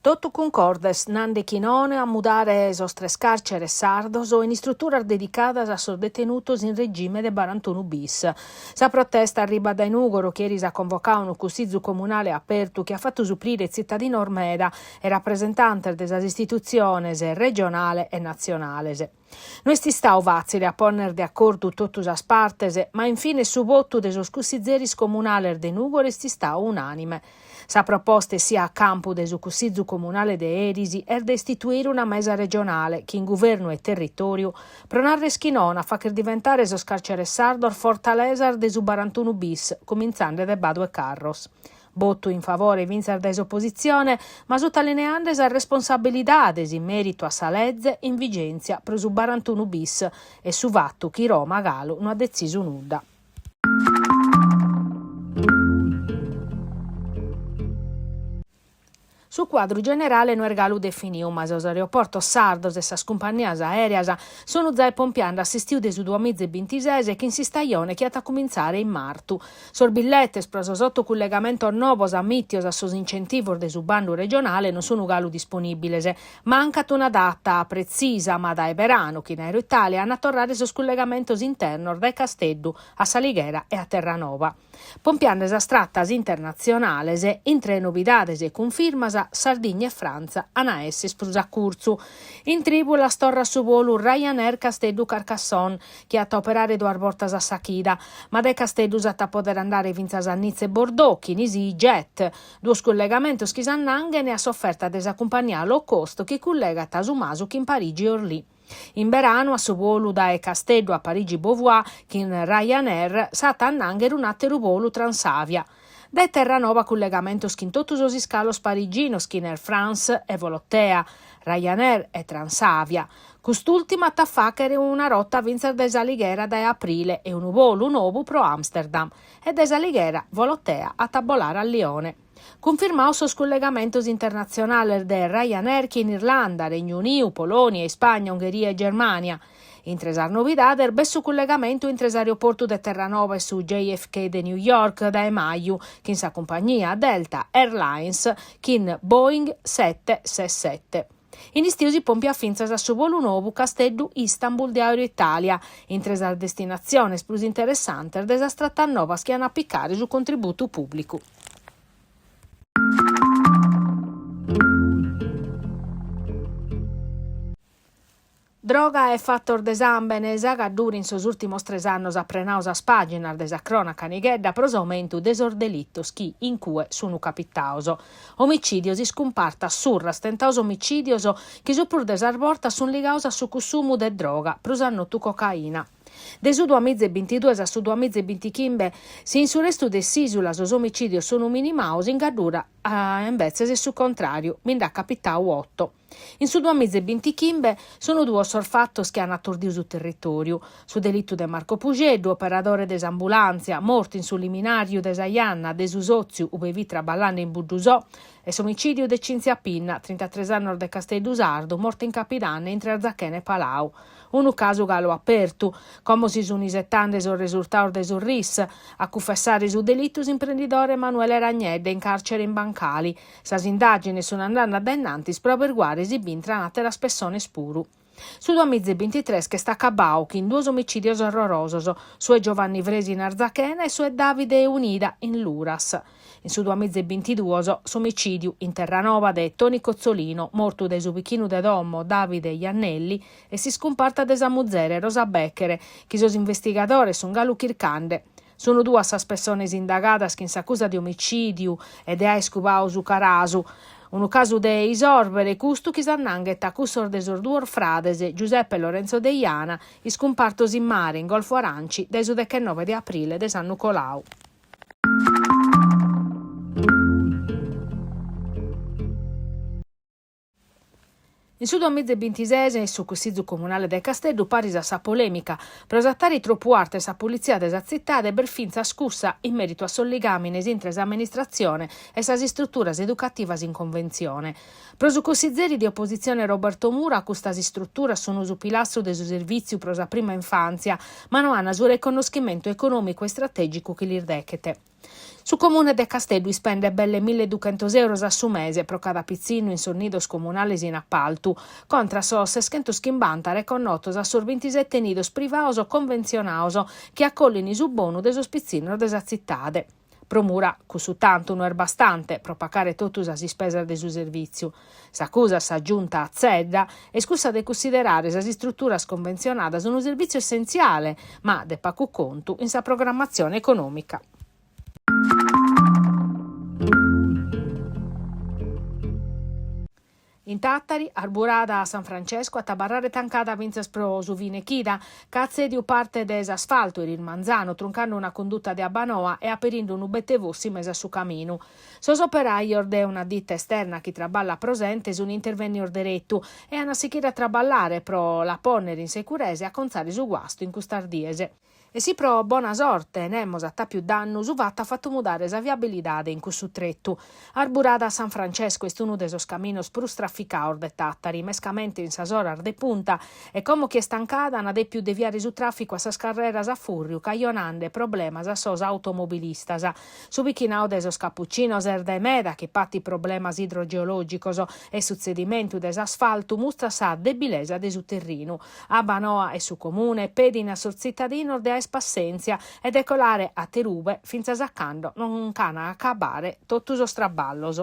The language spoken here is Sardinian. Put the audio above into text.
Totu cuncordes nande chi nono a mudare sos tres càrceres sardos in istruturas dedicadas a sos detenutos in regime de barantunu bis. Sa protesta arribat dae Nùgoro chi eris at convocadu unu cussizu comunale apertu chi at fatu suprire tzitadinos meda e rapresentantes de sas istitutziones regionale e natzionales. No est istadu fàtzile a pònnere de acordu totu sas partes, ma in fines su votu de sos cussizeris comunales de Nùgoro est istadu unànime. Sa proposta essia a campu de su Cussizu comunale de eris est de istituire una mesa regionale chin guvernu e territòriu pro nàrrere chi nono a fàghere diventare sos càrceres sardos fortalesas de su barantunu bis, cumintzande de Badu 'e Carros. Votu in favore fintzas dae s'opositzione, ma sutalineande sas responsabilidades in mèritu a sa leze in vigèntzia pro su barantunu bis e su fatu chi Roma galu no at detzisu nudda. Su cuadru generale no est galu definiu, ma sos aeroportos sardos e sas cumpannias aèreas sunt zai pompiande a s'istiu de su duamiza e bintises chin s'istajone chi at a cumintzare in martu. Sos billetes pro sos oto cullegamentos novos ammìtios a sos incentivos de su bandu regionale non sunt galu disponìbiles. Mancat una data pretzisa, ma dae beranu chin Aeroitalia ant a torrare sos cullegamentos internos dae Casteddu a S'Alighera e a Terranova. Pompiande sas tratas internatzionales, intre novidades e cunfirmas, Sardigna e Frantza an a esser prus a curtzu. In trìbulas torrat su bolu Ryanair Casteddu-Carcassonne, chi at a operare duas bortas a sa chida, ma dae Casteddu s'at a poder andare fintzas a Nizza e Bordeaux chin EasyJet, duos cullegamentos chi s'annanghen a s'oferta de sa cumpannia low cost chi cullegat su Masu chin Parigi e Orly. In beranu a su bolu dae Casteddu a Parigi Beauvoir chin Ryanair s'at a annànghere un'àteru bolu Transavia. Dae Terranova cullegamentos chin totu sos iscalos pariginos chin Air France e Volotea, Ryanair e Transavia. Cust'ùltima at a fàghere una rota fintzas dae S'Alighera dae aprile e unu bolu nou pro Amsterdam e dae S'Alighera Volotea at a bolare a Lione. Cunfirmados sos cullegamentos internatzionales de Ryanair chin Irlanda, Regnu Uniu, Polònia, Ispagna, Ungheria e Germània. Intre sas novidades b'est su cullegamentu intre s'aeroportu de Terranova e su JFK de New York dae maju chin sa cumpagnia Delta Airlines chin Boeing sete ses sete. In istiu si pòmpiat fintzas a su bolu nou Casteddu-Istanbul de Aeroitalia, intre sas destinatziones prus interessantes de sas tratas novas chi an a picare su contributu pùblicu. Droga e fatos de sàmbene, sa Gaddura in sos ùrtimos tres annos at prenadu sas pàginas de sa crònaca nighedda pro s'aumentu de sos delitos chi in cue sunt capitados. Omicìdios, iscumpartas, surras, tentados omicìdios chi su prus de sas bortas sunt ligados a su cussumu de droga, prus a notu cocaina. De su duamiza e bintiduos a su duamiza e bintichimbe, si in su restu de s'ìsula sos omicìdios sunt minimados, in Gaddura imbetzes est su contràriu, bi nd'at capitadu oto. In su duamiza e bintichimbe sunt duos sos fatos chi ant aturdidu su territòriu, su delitu de Marco Puxeddu, operadore de s'ambulàntzia, mortu in su liminàriu de sa Janna de su sòtziu ube fit traballende in Buddusò, e s'omicìdiu de Cinzia Pinna, trintatres annos de Casteddu Sardu, morta in Capidanne intre Arzachena e Palau. Unu casu galu apertu. Como si sun isetande sos resurtados de sos RIS. A cufessare su delitu s'imprendidore Emanuele Ragnedda in càrcere in Bancali. Sas indàgines sun andande a dae innantis pro aberguare si b'intran àteras pessones puru. Su duamiza e bintitres ch'est acabadu chin duos omicìdios orrorosos, su 'e Giovanni Fresi in Arzachena e su 'e Davide Unida in Luras. In su duamiza e bintiduos s'omicìdiu in Terranova de Toni Cozzolino, mortu dae su bichinu de domo Davide Iannelli, e s'iscumparta de sa muzere Rosa Bechere, chi sos investigadores sun galu chircande. Sunu duas sas pessones indagadas chin s'acusa de omicìdiu e de aer cubadu su carasu. Unu casu de isòrbere custu chi s'annanghet a cussos de sos duos frades, Giuseppe e Lorenzo Deiana, iscumpartos in mare in Golfo Aranci dae su dechenoe de aprile de s'annu coladu. In su duamiza e bintises su Cussizu Comunale de Casteddu paris a sa polèmica pro sa tari tropu arta e sa pulitzia de sa tzitade b'est fintzas cussa in mèritu a sos ligàmines intre s'amministratzione e sas istruturas educativas in conventzione. Pro su cussizeri de opositzione Roberto Mura custas istruturas sunt su pilastru de su servìtziu pro sa prima infàntzia, ma no ant su reconnoschimentu econòmicu e istratègicu chi lis dechet. Su Comune de Casteddu ispendet belle milleduchentos euros a su mese pro cada pitzinnu in sos nidos comunales in apaltu, contra sos seschentoschimbanta reconnotos a sos bintisete nidos privados conventzionados chi acollin su bonu de sos pitzinnos de sa tzitade. Pro Mura, cussu tantu no est bastante pro pacare totu sas ispesas de su servìtziu. S'acusa a sa Giunta Zedda est cussa de cunsiderare sas istruturas conventzionadas unu servìtziu essentziale, ma de pagu contu in sa programmatzione econòmica. In Tàtari, arburada a San Francesco at a abarrare tancada fintzas pro su fine chida, ca at tzèdiu parte de s'asfaltu eris manzanu, truncande una cunduta de abba noa e aperinde unu bete fossu in mesu a su caminu. Sos operajos de una dita esterna chi traballat pro s'ente sunt intervènnios deretu e an a sighire a traballare pro la pònnere in securesa e acontzare su guastu in custas dies. E si pro bona sorte nemos at àpiu dannu, su fatu at fatu mudare sa viabilidade in cussu tretu. Arburada a San Francesco est unu de sos caminos prus traficados de Tàtari, mescamente in sas oras de punta, e como chi est tancada an dèpiu deviare su tràficu a sas carreras a fùrriu cajonande problemas a sos automobilistas. Su bichinadu de sos Capucinos est dae meda chi patit problemas idrogeològicos e su tzedimentu de s'asfaltu mustrat sa debilesa de su terrinu. Abbanoa e su Comune pedin a sos tzitadinos de aer passèntzia e de colare aterube fintzas a cando non nch'an a acabare totu sos traballos.